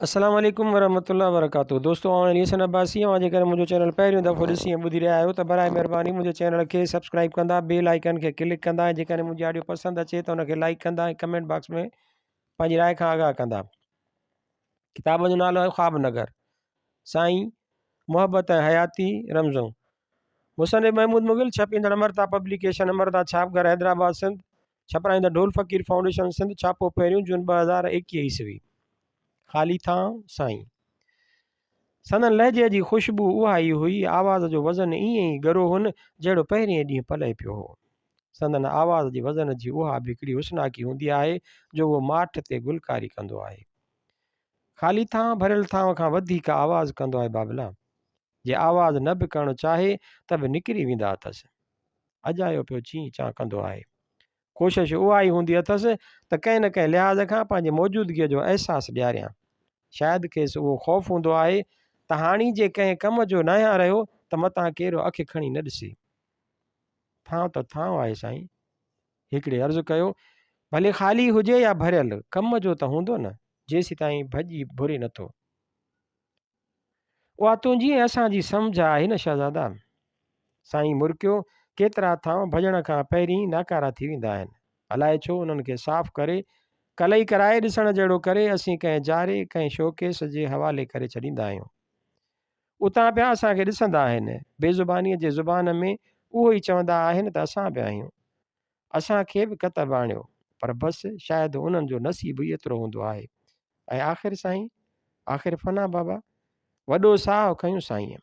السلام عليڪم ورحمة الله وبرڪاته دوستو آئون علي حسن عباسي اوهان جيڪڏهن منهنجو چينل پهريون دفعو ڏسي ۽ ٻڌي رهيا آهيو ته برائي مهرباني منهنجي چينل کي سبسڪرائب ڪندا بيل آئيڪن کي ڪلڪ ڪندا ۽ جيڪڏهن منهنجي آڊيو پسند اچي ته ان کي لائيڪ ڪندا ۽ ڪمينٽ باڪس ۾ پنهنجي راء کان آگاهه ڪندا ڪتاب جو نالو آهي خواب نگر سائين محبت ۽ حياتي رمزون مصنف محمود مغل ڇپيندڙ امرتا پبليڪيشن امرتا ڇاپ گهر حيدرآباد سنڌ ڇپرائيندڙ ڍول فقير فائونڊيشن سنڌ ڇاپو پهريون جون 2021 عيسوي. خالي ٿانء سائين. سندن لهجي جي خوشبو اها ئي هئي، آواز جو وزن ائين ئي ڳرو هن جهڙو پهرئين ڏينهن پلئه پيو هو. سندن آواز جي وزن جي اها به هڪڙي حسناڪي هوندي آهي جو اهو ماٺ تي گلڪاري ڪندو آهي. خالي ٿانء ڀريل ٿانء کان وڌيڪ آواز ڪندو آهي بابلا. جي آواز نه به ڪرڻ چاهي ته به نڪري ويندا اٿس. اجايو پيو چين چان ڪندو آهي. ڪوشش اها ئي هوندي اٿس ته ڪنهن نه ڪنهن لحاظ کان پنهنجي موجودگيء جو احساس ڏياريان. شايد کيس اهو خوف هوندو آهي ته هاڻي جي ڪنهن ڪم جو ناهيان رهيو ته متان ڪير اک کڻي نه ڏسي. ٿانء ته ٿانء آهي سائين. هڪڙي عرض ڪيو، ڀلي خالي هجي يا ڀريل، ڪم جو ته هوندو نه، جيسيتائين ڀڄي ڀري نٿو. اها تنهنجي ۽ اسان جي سمجهه آهي نه شهزادا! سائين مرڪيو، ڪيترا ٿانء ڀڄڻ کان پهرين ئي ناڪارا ٿي ويندا آهن. الائي ڇو انهن کي صاف ڪري، ڪلئي ڪرائي ڏسڻ جهڙو ڪري اسين ڪنهن جاري، ڪنهن شوڪيس جي حوالي ڪري ڇڏيندا آهيون. اتان پيا اسان کي ڏسندا آهن. بي زبانيء جي زبان ۾ اهو ئي چوندا آهن ته اسان به آهيون. اسان کي به ڪتب آڻيو. پر بس شايد انهن جو نصيب ئي ايترو هوندو آهي. ۽ آخر سائين، آخر فنا بابا. وڏو ساهه کنيو سائينء.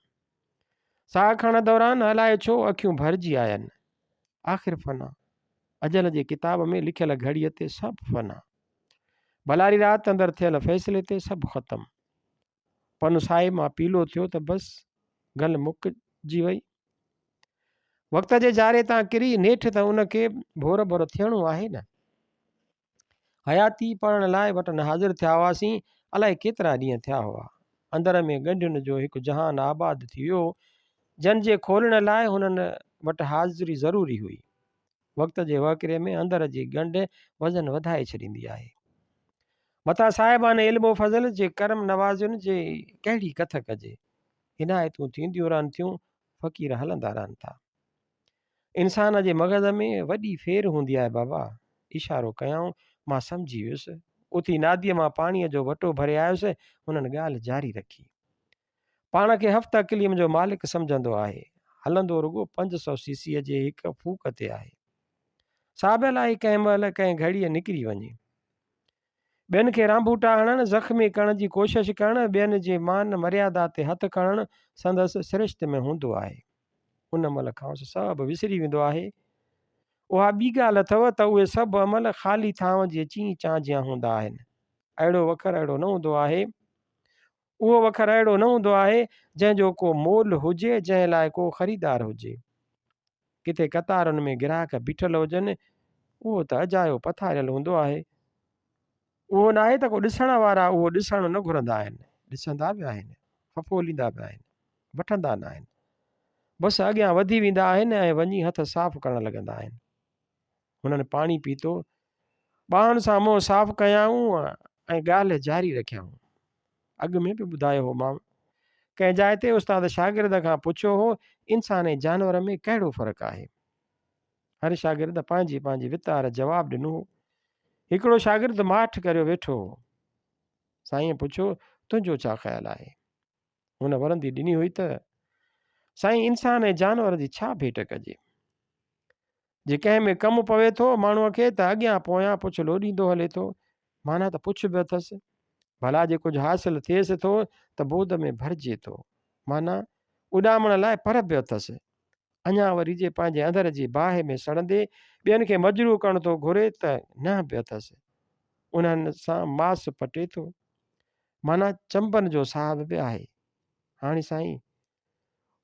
ساهه کڻڻ دوران الائي ڇو اکيون ڀرجي آين. آخر فنا. اجل جي ڪتاب ۾ لکيل گهڙيء تي سڀ فنا. ڀلاري رات اندر ٿيل فيصلي تي سڀ ختم. پن سائي مان پيلو ٿيو ته بس گل مڪجي وئي. وقت جي جاري تان ڪري نيٺ ته ان کي ڀور ڀور ٿيڻو آهي نه. حياتي پڙهڻ لاء وٽن حاضر ٿيا هئاسين. الائي ڪيترا ڏينهن ٿيا هئا. اندر ۾ ڳنڍين جو هڪ جهان آباد ٿي ويو هو، جن جي کولڻ لاء هنن وٽ حاضري ضروري هئي. وقت جي وهڪري ۾ اندر جي ڳنڍ وزن وڌائي ڇڏيندي آهي. متان صاحبان علم و فضل جي ڪرم نوازين جي ڪهڙي ڪٿ ڪجي. عنايتون ٿينديون رهن ٿيون، فقير هلندا رهن ٿا. انسان جي مغز ۾ وڏي ڦير هوندي آهي بابا. اشارو ڪيائون، مان سمجهي ويس. اٿي ناديء مان پاڻيء جو وٽو ڀري آيس، هنن ڳالهه جاري رکي. پاڻ کي هفت اقليم جو مالڪ سمجهندو آهي. هلندو رڳو 500 سي سيء جي هڪ ڦوڪ تي آهي. سا به الائي ڪنهن مهل ڪنهن گهڙيء نڪري وڃي. ٻين کي رانڀوٽا هڻڻ، زخمي ڪرڻ جي ڪوشش ڪرڻ، ٻين جي مان مريادا تي هٿ کڻڻ سندس سرشت ۾ هوندو آهي. ان مهل کانئس سڀ وسري ويندو آهي. اها ٻي ڳالهه اٿئو ته اهي سڀ عمل خالي ٿانو جي چين چان جيان هوندا آهن. اهڙو وکر اهڙو نه هوندو آهي. اهو وکر اهڙو نه هوندو آهي، جنهن جو ڪو مول هجي، جنهن لاء ڪو خريدار هجي. ڪٿي قطارن ۾ گراهڪ بيٺل هجن، اهو ته اجايو پٿاريل هوندو آهي. اهو ناهي ته ڪو ڏسڻ وارا اهو ڏسڻ نه گهرندا آهن، ڏسندا به آهن، ڦڦوليندا به آهن، وٺندا ناهن. بس اڳيان وڌي ويندا آهن ۽ وڃي هٿ صاف ڪرڻ لڳندا آهن. هنن پاڻي پيتو، ٻانهن سان منهن صاف ڪيائون ۽ ڳالهه جاري رکيائون. اڳ ۾ به ٻڌايو هومانء. ڪنهن جاء تي استاد شاگرد کان پڇيو هو، انسان ۽ جانور ۾ ڪهڙو فرق آهي؟ هر شاگرد پنهنجي پنهنجي وتار جواب ڏنو هو. هڪڙو شاگرد ماٺ ڪريو ويٺو هو. سائينء پڇيو، تنهنجو ڇا خيال آهي؟ هن ورندي ڏني هئي ته، سائين انسان ۽ جانور جي ڇا ڀيٽ ڪجي؟ جي ڪنهن ۾ ڪم پوي ٿو ماڻهوء کي ته اڳيان پويان پڇ لوڏيندو هلي ٿو، معنيٰ ته پڇ به اٿس. ڀلا جي ڪجهه حاصل ٿئيس ٿو ته بود ۾ ڀرجي ٿو، معنيٰ اڏامڻ لاء پر به اٿس. اڃا وري جي پنهنجي اندر جي باهه ۾ سڙندي ٻين کي مجروح ڪرڻ ٿو گهري ته ننهن به اٿس. انهن سان ماس پٽي ٿو، معنيٰ چنبن جو صاحب به آهي. هاڻي سائين!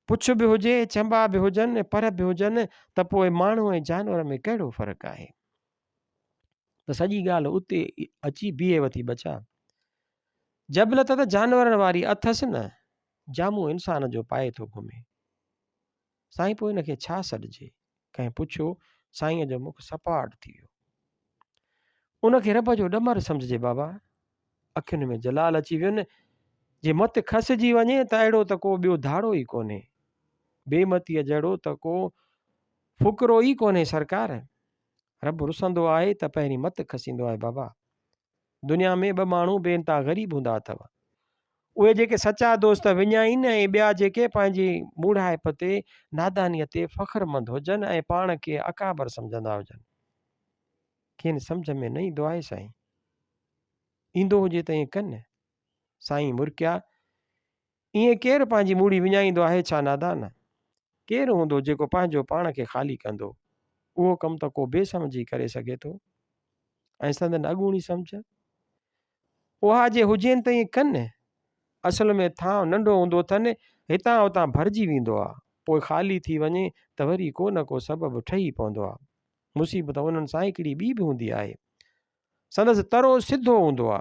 پڇ به هجي، چنبا به هجن، پر به هجن ته پوء ماڻهو ۽ جانور ۾ ڪهڙو فرق آهي؟ ته سڄي ڳالهه اتي اچي بيهي وٿي ٻچا. جبلت ته جانورن واري اٿس نه، جامو انسان جو پائي ٿو گهمي. سائين پوء ان کي ڇا سڏجي؟ ڪنهن پڇيو، سائينء جو مک سپاٽ ٿي ويو. ان کي رب جو ڏمر سمجهجي بابا. اکين ۾ جلال اچي وين، جي مت کسجي وڃي ته اهڙو ته ڪو ٻيو ڌاڙو ئي ڪونهي. بي متيء جهڙو ته ڪو فقرو ئي ڪونهي سرڪار. رب رسندو آهي ته پهرين مت کسيندو آهي بابا. دنيا ۾ ٻه ماڻهو بي انتها غريب هوندا اٿو. اهي جيڪي سچا دوست وڃائين ۽ ٻيا جيڪي پنهنجي موڙهائپ تي، نادانيء تي فخرمند هجن ۽ پاڻ کي اڪابر سمجهندا هجن. کين سمجهه ۾ نه ايندو آهي سائين. ايندو هجي ته ائين ڪن. سائين مرڪيا، ائين ڪير پنهنجي موڙي وڃائيندو آهي ڇا نادان؟ ڪير هوندو جيڪو پنهنجو پاڻ کي خالي ڪندو؟ اهو ڪم ته ڪو بي سمجهه ئي ڪري سگهي ٿو. ۽ سندن اڳوڻي سمجهه؟ اها جي هجين ته ائين ڪن. اصل ۾ ٿانء ننڍو هوندو اٿن، هتان هتان ڀرجي ويندو آ. پوء خالي ٿي وڃي ته وري ڪو نه ڪو سبب ٺهي پوندو آ. مصيبت انهن سان هڪڙي ٻي به هوندي آهي. سندس ترو سڌو هوندو آ.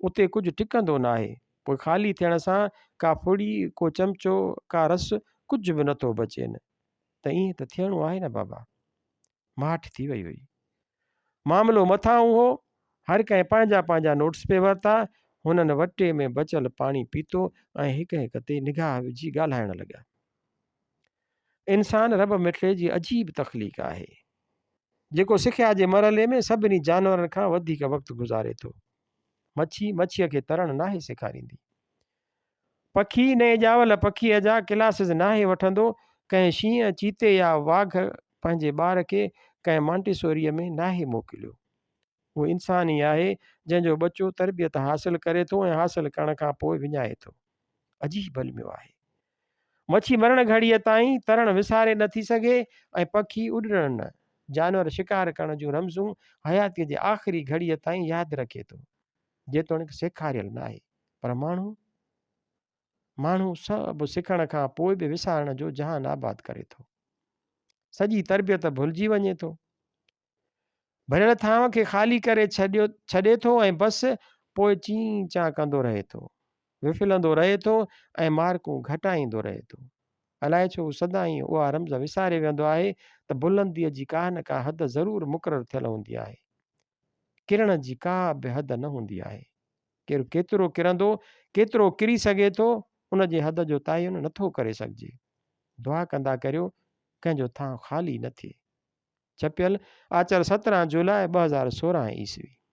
اتي ڪجهه ٽڪندو ناهي. پوء خالي ٿيڻ سان ڪا ڦڙي، ڪو چمچو، ڪا رس ڪجهه به نٿو بچين. ته ائين ته ٿيڻو آهي نه بابا. ماٺ ٿي وئي هئي. معاملو مٿانهون هو. هر ڪنهن پنهنجا پنهنجا نوٽس پئي ورتا. هنن وٽي ۾ بچيل پاڻي پيتو ۽ هڪ هڪ تي نگاهه وجهي ڳالهائڻ لڳا. انسان رب مٺڙي جي عجيب تخليق آهي. جيڪو سکيا جي مرحلي ۾ سڀني جانورن کان وڌيڪ وقت گذاري ٿو. مڇي، مڇيء کي ترڻ ناهي سيکاريندي. پکي، نئين ڄاول پکيء جا ڪلاسز ناهي وٺندو. ڪنهن شينهن، چيتي يا واگهه پنهنجي ٻار کي ڪنهن مانٽيسوريء ۾ ناهي موڪليو. اهو انسان ئي آهي، جنهن جو ٻچو تربيت حاصل ڪري ٿو ۽ حاصل ڪرڻ کان پوء وڃائي ٿو. عجيب الميو آهي. مڇي مرڻ گهڙيء تائين ترڻ وساري نه ٿي سگهي ۽ پکي اڏرڻ نه. جانور شڪار ڪرڻ جون رمزون حياتيء جي آخري گهڙيء تائين ياد رکي ٿو. جيتوڻيڪ سيکاريل ناهي. پر ماڻهو؟ ماڻهو سڀ سکڻ کان پوء به وسارڻ جو جهان آباد ڪري ٿو. سڄي تربيت ڀلجي وڃي ٿو. ڀريل ٿانء کي خالي ڪري ڇڏيو ڇڏي ٿو ۽ بس پوء چين چان ڪندو رهي ٿو. وڦلندو رهي ٿو ۽ مارڪون گهٽائيندو رهي ٿو. الائي ڇو هو سدائين اها رمز وساري ويهندو آهي ته بلنديء جي ڪا نه ڪا حد ضرور مقرر ٿيل هوندي آهي. ڪرڻ جي ڪا به حد نه هوندي آهي. ڪير ڪيترو ڪرندو، ڪيترو ڪري سگهي ٿو، ان جي حد جو تعين نٿو ڪري سگهجي. دعا ڪندا ڪريو ڪنهن جو ٿانء خالي نه ٿئي. ڇپيل، آچر 17 جولاء 2016 عيسوي.